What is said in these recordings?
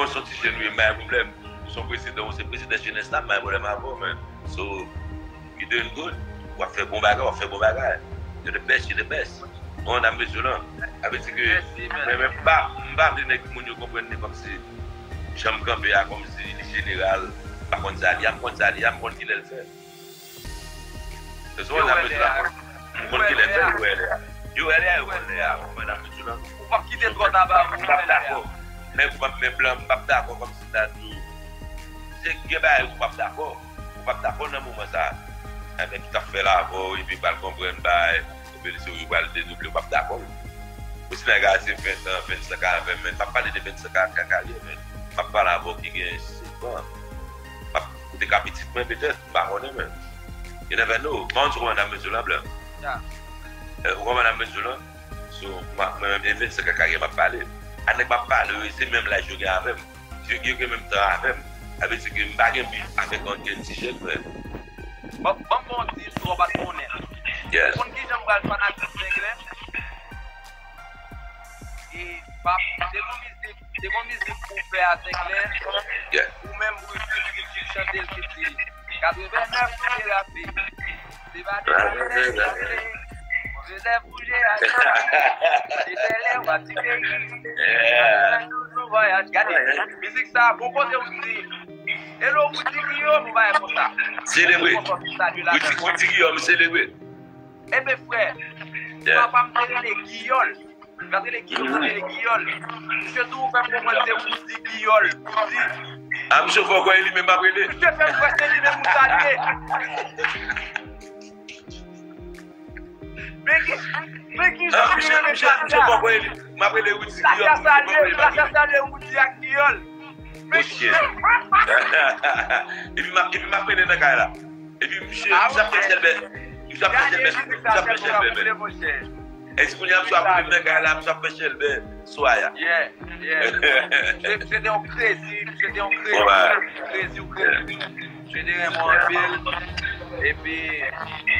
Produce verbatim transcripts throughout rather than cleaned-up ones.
Bon, se yon ti jèn wi, m pa gen pwoblèm. Se yon prezidan, se prezidan jenès la, m pa gen pwoblèm avè w, men. So, you doing good. W ap fè bon bagay, w ap fè bon bagay. You're the best, you're the best. Bon, n ap bezwen lan. Sa vle di ke mwen menm, m pa, m pa vle nèg moun yo konprann li kòmsi jan m kanpe a, kòmsi li jeneral, m pa konn sa li, a m konn sa li, a m konn kilè l fè. Se sou nan mezi la, m konn kilè l fè, yo wè lè a. Yo wè lè a, yo konn lè a. Mwen nan mezi la. Ou p ap kite twò ta ba ou, m p ap dakò. Nèg ou p ap men blan, m p ap dakò kòmsi m ta di w. Se gen bagay ou p ap dakò. Ou p ap dakò nan moman sa a. Nèg ki t ap fè l avè w, epi pral konprann bagay, epi li se ou ki pral dedouble, ou p ap dakò. Ou si nèg a se ven an, vennsenk a ven, men m ap pale de vennsenk a karyè, men m ap pale avè w ki gen senk an. M ap, ou te ka pitit mwen, petèt, m pa konnen, men you never know. M pa konn si w konprann nan mezi lan, blan. Ou konprann nan mezi lan? So, m ap, mwen menm, e vennsenk an karyè m ap pale. A nèg m ap pale yo, se menm laj yo gen avè m. Yo, yo gen menm tan avè m. Sa vle di ke m pa gen bif avèk ankenn ti jèn, frè. Ban, ban m ba w ti istwa w pa t konnen. Yes. Ou konn kijan m pral fanatik Zenglen? E, pap, se yon mizik, se yon mizik pou w fè a Zenglen. Yeah. Ou menm, ou, ou, ou chante l ki di, katrevennnèf nou derape. Se pa de pale, se pa de pale. Move zèv bouje a. Se bèlè, w ap di peyi. Toujou vwayaj. Gade, mizik sa, bon kote ou di. Hello, Woody Guillaume, ou bay konsa. Selebre. Woody, Woody Guillaume, selebre. Ebe, frè, papa m te rele Giyòl. Gade le Giyòl, gade le Giyòl. Misye tou fè m konprann se Woody Giyòl. Woody. A, misye fè w kwè e li menm m ap rele. Misye fè m kwè se li menm ou salye. Men ki, men ki jan misye, misye, misye fè w kwè e li. M ap rele Woody Giyòl, misye fè w kwè e li m ap rele. Salye Woody ak Giyòl. Men ki jan. Epi m ap, epi m ap rele nan kay la. Epi misye, misye ap fè chèlbè. Misye ap fè chèlbè, misye ap fè chèlbè, men. Èske kounye a misye ap vin nan kay la, misye ap fè chèlbè swa a? Yeah, yeah. Misye, misye te yon krezi, misye te yon krezi, krezi ou krezi. Misye te renmen w anpil. Epi,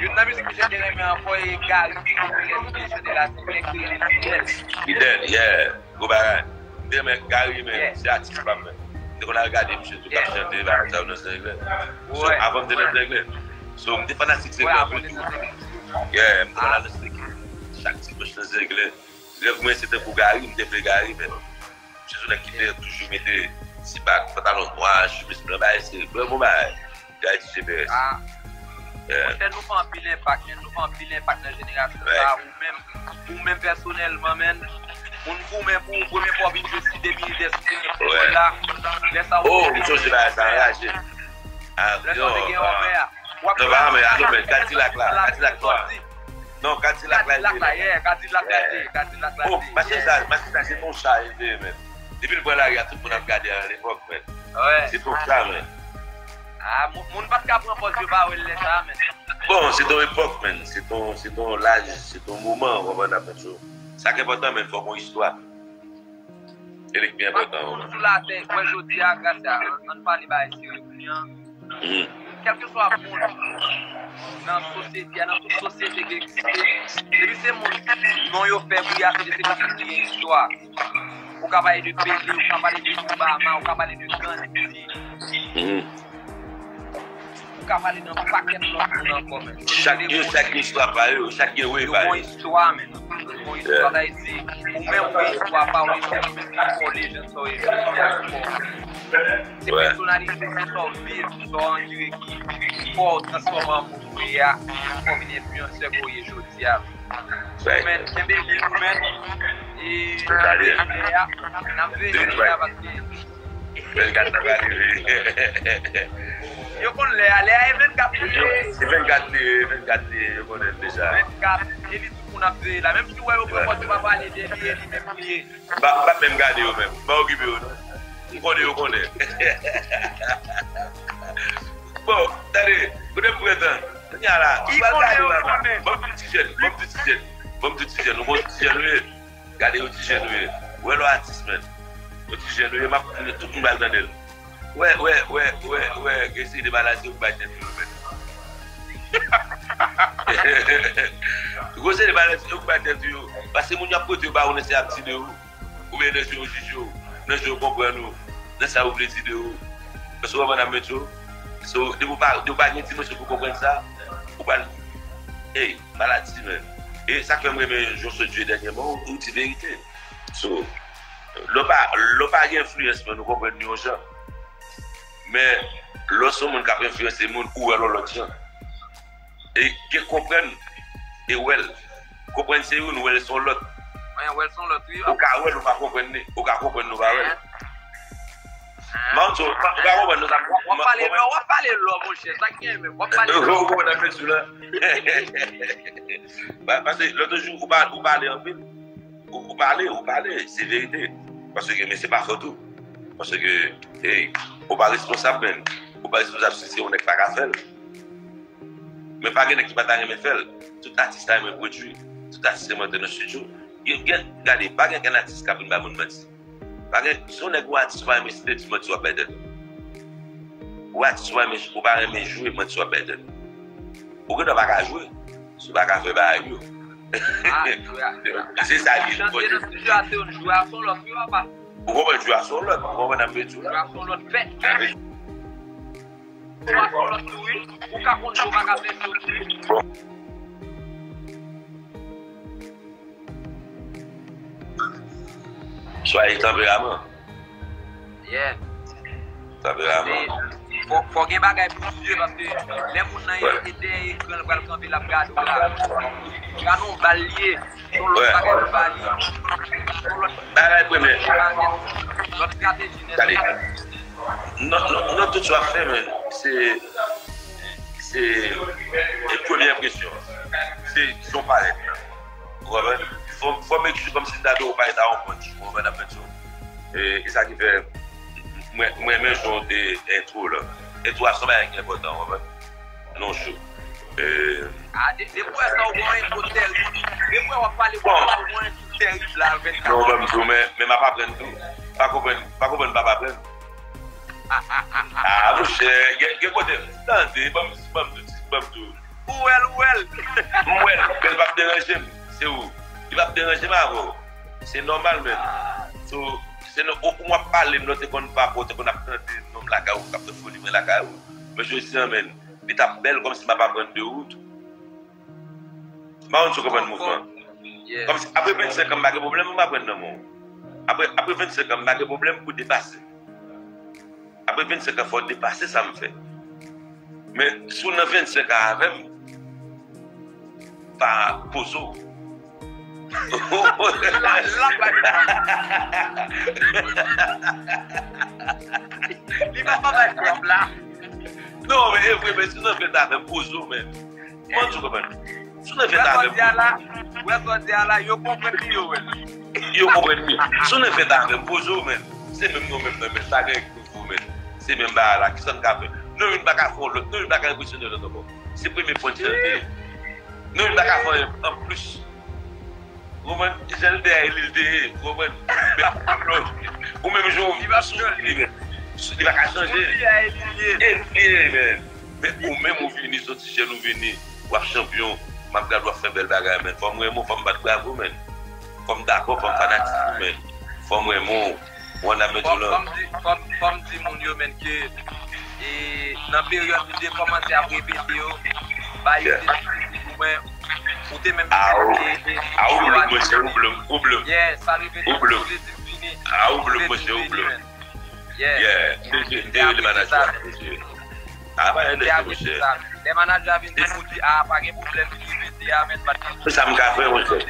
youn nan mizik misye te renmen ankò e Gary ki te chante la, se nèg ki rele Fidel. Fidel, yeah. Gwo bagay. M te renmen Gary, men se atis pa m, men. M te konn al gade misye tou k ap chante bagay sa yo nan Zenglen. So, avan m te nan Zenglen. So, m te fanatik Zenglen anpil tou. Yeah, m te konn al nan Zenglen. Chak dimanch nan Zenglen. Rèv mwen se tankou Gary, m te vle Gary, men. Se yon nèg ki te toujou mete ti bag, pantalon nwa, chemiz blan, bagay serye. Blan bon bagay. Gary D J Perez. Ah. Yeah. Monchè, nou fè anpil enpak, men nou fè anpil enpak nan jenerasyon sa a. Ou menm, ou menm pèsonèlman, men, moun goumen pou ou, premye fwa w vin jwe Cité Militaire sou teren foutbòl la. Lè sa ou... Oh, m sonje bagay sa anraje. Ah, lè sa ou te gen anvè a. Non, pa anvè a, non, men Kadilak la, Kadilak nwa. Non, Kadilak la, Kadilak la, yeah, Kadilak la, yeah. Kadilak la. Oh, machin sa, machin sa, se yon cha li te ye, men. Depi l pran lari a, tout moun ap gade a lepòk, men. Se t on cha, men. Ah, moun, moun pa t ka pran pòz yo pa wè l lè sa a, men. Bon, se t on epòk, men. Se t on, se t on laj, se t on moman, w konprann, ap fè cho. Sa k enpòtan, men, fòk gon istwa. Se li k pi enpòtan, wi. Tout moun sou latè, kwè jodi a, gras a, ann pale bagay serye kounye a. Kèlkeswa moun nan sosyete a, nan tout sosyete ki egziste, depi se moun non yo fè bri a, se de se moun ki gen istwa. Ou ka pale de Pele, ou ka pale de Obama, ou ka pale de Gandhi. Ou ka pale nan pakèt lòt moun ankò, men. Chak yo, chak gen istwa pa yo, chak gen we pa yo. Yo gon istwa, men. Yo gon istwa, sa vle di, ou menm ou gen istwa pa w, ou menm ou gen fò lejann sa w ye jodi a, ou fò. Se pèsonalite, se sa w viv, sa w andire ki fè w transfòme an moun ou ye a, fè w vin enfliyansè ke w ye jodi a. Men, kenbe li, ou menm, e, n ap veye lè a, n ap veye lè a, paske vennkat la pral rive. Yo konn lè a, lè a e vennkat li ye. Se vennkat li ye, vennkat li ye, yo konnen l deja. Vennkat, e li tout moun ap veye la. Menm si w wè yo pran pòz yo pa pale de li, e li menm li ye. M pa, m pa menm gade yo menm. M pa okipe yo, non. M konnen yo konnen. Bon, tande, kote m pran tan? Kounye a la, m pral gade yo la. Ban m di ti jèn, ban m di ti jèn. Ban m di ti jèn, nou gon ti jèn, wi. Gade yon ti jèn ou ye. Ou wè lè w atis, men. Yon ti jèn ou ye, m ap, tout moun pral tande l. Wè, wè, wè, wè, wè, gen seri de maladi ou bay tèt ou yo, men. Gon seri de maladi ou bay tèt ou yo. Paske moun yo ap pote yo ba ou nan se ap di de ou. Oubyen nan je yo jije w, nan je yo konprann ou, nan sa yo vle di de ou. Paske w konprann sa m vle di w? So, depi w pa, depi w pa gen dimansyon pou w konprann sa, ou pral, ey, maladi, men. E sa k fè m renmen jan w sot jwe dènyèman, ou, ou di verite. So, lè w pa, lè w pa gen enfliyans, men, ou konprann li yon jan. Men, lè w se yon moun k ap enfliyanse moun, ou wè l yon lòt jan. E gen konprann e wè l. Konprann se youn, wè l se yon lòt. Mwen, wè l se yon lòt, wi. Ou ka wè l, ou pa konprann li. Ou ka konprann li, ou pa wè l. Mwen, ou pa konprann nou sa. W ap pale lò, w ap pale lò, monchè. Sa k gen menm, w ap pale lò. Ou konprann sa m vle di w la? Pa-, paske lòt jou, ou pa, ou pale anpil. Ou, ou pale, ou pale, se verite. Paske, men se pa fòt ou. Paske, ey, ou pa responsab, men. Ou pa responsab si se yon nèg pa ka fè l. Men pa gen nèg ki pa ta renmen fè l. Tout atis ta renmen pwodui. Tout atis renmen antre nan estidyo. Gen, gen, gade, pa gen kenn atis k ap vin bay moun manti. Pa gen, si yon nèg ou atis ou pa renmen, si te di manti w ap bay tèt ou. Ou atis ou pa renmen, ou pa renmen jwe, manti w ap bay tèt ou. Ou gendwa pa ka jwe, si w pa ka fè bagay yo. Ah, jwe a, jwe a. Se sa li ye. Chante nan estidyo a, se yon jwe a, se yon lòt, wi, papa. Ou konprann, jwe a se yon lòt, ou konprann sa m vle di w la? Jwe a se yon lòt fèt. Ou pa sou lòt tou, wi. Ou ka konn jan w pa ka fè cho tou, wi. Bon. Swa e tanperaman. Yeah. Tanperaman. Fò, fò gen bagay pou sye, paske lè moun nan e, e dèyè ekran, l pral kanpe, l ap gade w la. Gade yon bal li ye. Yon lòt bagay pou ba li. Yon lòt bagay premye. Lòt estrateji nèt. Gade. Non, non, non, tout sa w ap fè, men, se, se, e premye enpresyon. Se jan w parèt la. Ou konprann? Fò, fò make sure kòmsi m ta di w parèt a yon punch. Ou konprann, ap fè di w. E, e sa ki fè, mwen, mwen renmen jan w te entwo la. Entwo a se yon bagay ki enpòtan, ou konprann? Non, cho. E, a, de, depi w wè sa, ou gon entwo tèrib. Depi w wè w ap pale, bon, ou gon entwo tèrib la, vennkat. Non, ban m di w, men, men m ap aprann tou. Pa konprann, pa konprann, m p ap aprann. Ah, monchè, gen, gen kote, tande, ban m, ban m di w ti Ban m di w. Ou wè l, ou wè l. M wè l, men l p ap deranje m. Se ou. Li p ap deranje m avè w. Se nòmal, men. So, se nan, ou, ou w ap pale m, lè w te konn papa w, te konn ap tande nonm lakay ou, k ap fè foli mwen lakay ou. Men jodi a, men, li t ap bèl kòmsi m ap aprann de ou tou. M pa konn si w konprann mouvman. Kòmsi, apre vennsenk an, m pa gen pwoblèm pou m aprann nan men w. Apre, apre vennsenk an, m pa gen pwoblèm pou depase. Apre vennsenk an, fò w depase sa m fè. Men, si w nan vennsenk an avè m, pa poze w. La, la, la. Li pa pa bay pwòp la. Non, men e vre, men si w nan vennsenk an avè m, poze w, men. Mwen di w konprann. Si w nan vennsenk an avè m, poze w. Wè sa w di a la, yo konprann li, yo wè. Yo konprann li. Si w nan vennsenk an avè m, poze w, men. Se menm nou menm nan, men. Pa gen nouvo, men. Se menm bagay la. Kisa n ka fè? Nou youn pa ka fè yon lòt. Nou youn pa ka enpresyone lòt ankò. Se premye pwen de chante. Nou youn pa ka fè anyen anplis. Ou konprann? Jan l te a, e li l te ye. Ou konprann? Men, ou menm jan w viv sou li, men. Li pa ka chanje. E li l ye, men. Men ou menm ou vini, soti jèn ou vini. W ap chanpyon. M ap gade w ap fè bèl bagay, men. Fò m renmen w, fò m bat bravo, men. Fò m dakò, fò m fanatik ou, men. Fò m renmen w. Wanda Medjoulan. Fò m di, fò m, fò m di moun yo, men, ke e, nan peryòd li te kòmanse ap repete yo, ba yo te difisil pou mwen. Ou te menm mete e, e, a, ou blòm, mwen, se ou blòm, ou blòm. Yeah, sa repete, ou blòm. Ou te di m vini. A, ou blòm, mwen, se ou blòm. Yeah. Yeah, se, se, se le manager, mesye. A, pa yon de mesye. Lè manager a vin di m, ou di, a, pa gen pwoblèm, li repete a, men, pa gen. Se sa m ka fè, monchè.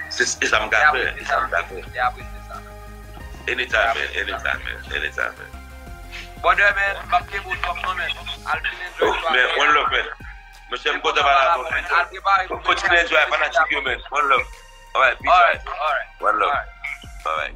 Se, se sa m ka fè, se sa m ka fè. Anytime, man. Anytime, man. Anytime, man. Brother, man, m ap kenbe w top non, man. Al fin enjoy. Oh, man, one love, man. Monchè, m kontan pale avè w, man. Al prepare pou kontinye enjoy fanatik yo, man. One love. Alright, peace, alright. One love. Alright.